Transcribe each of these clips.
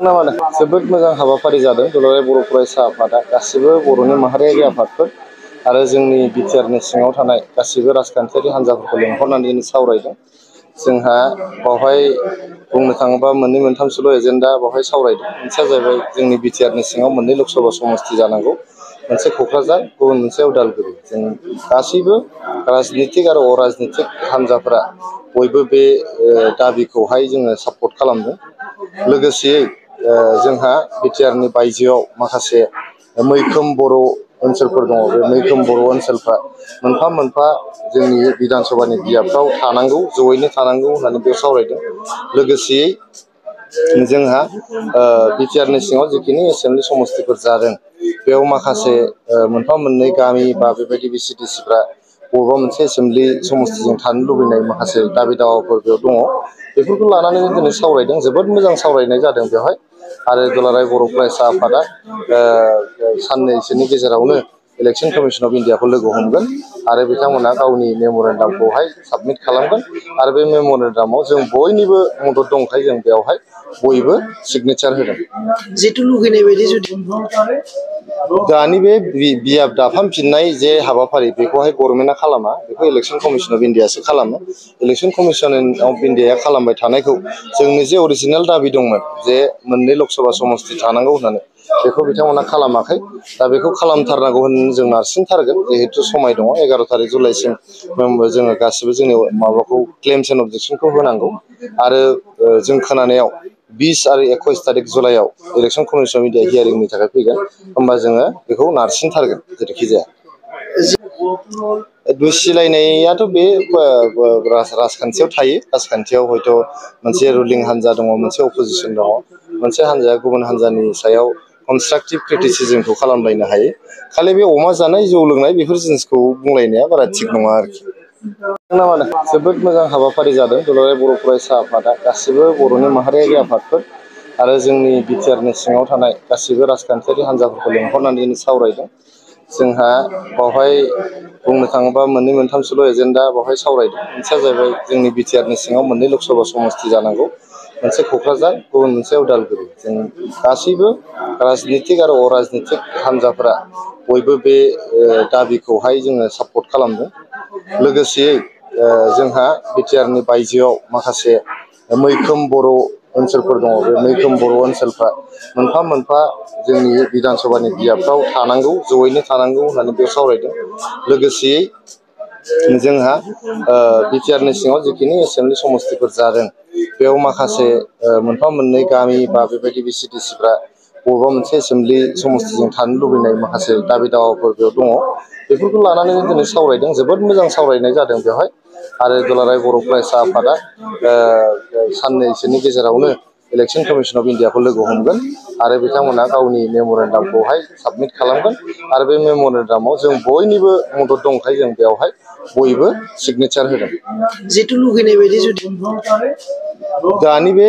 जोबोद मोजां हाबाफारि जादों दुलाराय बर' फरायसा आफादा गासिबो बर'नि माहारियारि आफादफोर आरो जोंनि बिटिआरनि सिङाव थानाय गासिबो राजखान्थियारि हान्जाफोरखौ लेंहरनानै दिनै सावरायदों। जोंहा बावहाय बुंनो थाङोबा मोननै मोनथामसोल' एजेन्डा बावहाय सावरायदों। मोनसेया जाहैबाय जोंनि बिटिआरनि सिङाव मोननै लकसभा समस्ति जानांगौ, मोनसे क'क्राझार, गुबुन मोनसे उदालगुरि। जों गासैबो राजनितिक आरो अराजनितिक हान्जाफोरा बयबो बे दाबिखौहाय जोङो सापर्ट खालामदों। लोगोसेयै जोंहा बिटिआरनि बायजोआव माखासे मैखोम बर' ओनसोलफोर दङ। बे मैखोम बर' ओनसोलफ्रा मोनफा मोनफा जोंनि बिधान सभानि बियाबफ्राव थानांगौ, जयैनो थानांगौ होननानै बेयाव सावरायदों। लोगोसेयै जोंहा बिटिआरनि सिङाव जिखिनि एसेमब्लि समस्तिफोर जादों बेयाव माखासे मोनफा मोननै गामि बा बेबायदि भिसिडिसिफ्रा बबेबा मोनसे एसेमब्लि समस्तिजों थानो लुबैनाय माखासे दाबि दावाफोर बेयाव दङ। बेफोरखौ लानानै दिनै सावरायदों, जोबोद मोजां सावरायनाय जादों बेवहाय। आरो दुलाराय बर' फरायसा आफादा साननैसोनि गेजेरावनो इलेक्सन कमिसन अफ इन्डियाखौ लोगो हमगोन आरो बिथांमोना गावनि मेम'रेन्डामखौहाय साबमिट खालामगोन आरो बे मेम'रेन्डामाव जों बयनिबो मदद दंखाय जों बेवहाय बयबो सिगनेसार होदों। जिहेतु लुगैनाय बायदि जुदि दानि बे बियाब दाफामफिननाय जे हाबाफारि बेखौहाय गभर्नमेन्टआ खालामा, बेखौ इलेक्सन कमिसन अफ इन्डियासो खालामो। इलेक्सन कमिसन अफ इन्डियाया खालामबाय थानायखौ जोंनि जे अरिजिनेल दाबि दंमोन जे मोननै लकसभा समस्ति थानांगौ होननानै, बेखौ बिथांमोना खालामाखै। दा बेखौ खालामथारनांगौ होननानै जों नारसिनथारगोन, जिहेतु समाय दङ। 11 थारिख जुलाइसिम जोङो गासिबो जोंनि माबाखौ क्लेमस एन्ड अबजेक्सनखौ होनांगौ। आरो जों खोनानायाव 20 आरो 21 थारिख जुलाइआव इलेक्सन कमिसन अफ इन्डिया हियारिंनि थाखाय फैगोन। होमबा जोङो बेखौ नारसिनथारगोन जेरैखि जाया। दुसिलायनायाथ' बे राजखान्थियाव थायो। राजखान्थियाव हयथ' मोनसे रुलिं हान्जा दङ, मोनसे अपजिसन दङ। मोनसे हान्जाया गुबुन हान्जानि सायाव कनस्ट्राक्टिभ क्रिटिसिजमखौ खालामलायनो हायो। खालि बे अमा जानाय, जौ लोंनाय बेफोर जिनिसखौ बुंलायनाया बारा थिग नङा आरोखि। जोबोद मोजां हाबाफारि जादों दुलाराय बर' फरायसा आफादा गासिबो बर'नि माहारियारि आफादफोर आरो जोंनि बिटिआरनि सिङाव थानाय गासिबो राजखान्थियारि हान्जाफोरखौ लेंहरनानै दिनै सावरायदों। जोंहा बावहाय बुंनो थाङोबा मोननै मोनथामसोल' एजेन्डा बावहाय सावरायदों। मोनसेया जाहैबाय जोंनि बिटिआरनि सिङाव मोननै लकसभा समस्ति जानांगौ, मोनसे क'क्राझार, गुबुन मोनसे उदालगुरि। जों गासैबो राजनितिक आरो अराजनितिक हान्जाफोरा बयबो बे दाबिखौहाय जोङो सापर्ट खालामदों। लोगोसेयै जोंहा बिटिआरनि बायजोआव माखासे मैखोम बर' ओनसोलफोर दङ। बे मैखोम बर' ओनसोलफ्रा मोनफा मोनफा जोंनि बिधान सभानि बियाबफ्राव थानांगौ, जयैनो थानांगौ होननानै बेयाव सावरायदों। लोगोसेयै जोंहा बिटिआरनि सिङाव जिखिनि एसेमब्लि समस्तिफोर जादों बेयाव माखासे मोनफा मोननै गामि बा बेबायदि भिसिडिसिफ्रा बबेबा मोनसे एसेमब्लि समस्तिजों थानो लुबैनाय माखासे दाबि दावाफोर बेयाव दङ। बेफोरखौ लानानै दिनै सावरायदों, जोबोद मोजां सावरायनाय जादों बेवहाय। आरो दुलाराय बर' फरायसा आफादा साननैसोनि गेजेरावनो इलेक्सन कमिसन अफ इन्डियाखौ लोगो हमगोन आरो बिथांमोना गावनि मेम'रेन्डामखौहाय साबमिट खालामगोन आरो बे मेम'रेन्डामाव जों बयनिबो मदद दंखाय जों बेवहाय बयबो सिगनेसार होदों। जिहेतु लुगैनाय बायदि जुदि दानि बे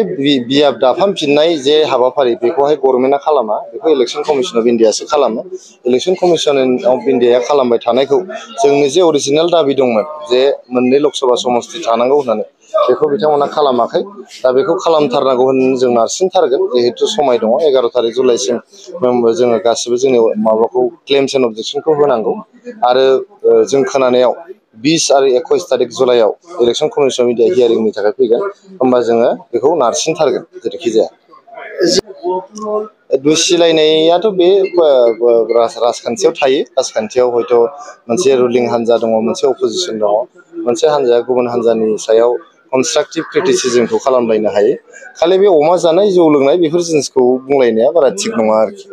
बियाब दाफामफिननाय जे हाबाफारि बेखौहाय गभर्नमेन्टआ खालामा, बेखौ इलेक्सन कमिसन अफ इन्डियासो खालामो। इलेक्सन कमिसन अफ इन्डियाया खालामबाय थानायखौ जोंनि जे अरिजिनेल दाबि दंमोन जे मोननै लकसभा समस्ति थानांगौ होननानै, बेखौ बिथांमोना खालामाखै। दा बेखौ खालामथारनांगौ होननानै जों नारसिनथारगोन, जिहेतु समाय दङ। 11 थारिख जुलाइसिम जोङो गासिबो जोंनि माबाखौ क्लेमस एन्ड अबजेक्सनखौ होनांगौ। आरो जों खोनानायाव 20 आरो 21 थारिख जुलाइआव इलेक्सन कमिसन अफ इन्डिया हियारिंनि थाखाय फैगोन। होमबा जोङो बेखौ नारसिनथारगोन जेरैखि जाया। दुसिलायनायाथ' बे राजखान्थियाव थायो। राजखान्थियाव हयथ' मोनसे रुलिं हान्जा दङ, मोनसे अपजिसन दङ। मोनसे हान्जाया गुबुन हान्जानि सायाव कनस्ट्राक्टिभ क्रिटिसिजमखौ खालामलायनो हायो। खालि बे अमा जानाय, जौ लोंनाय बेफोर जिनिसखौ बुंलायनाया बारा थिग नङा आरोखि।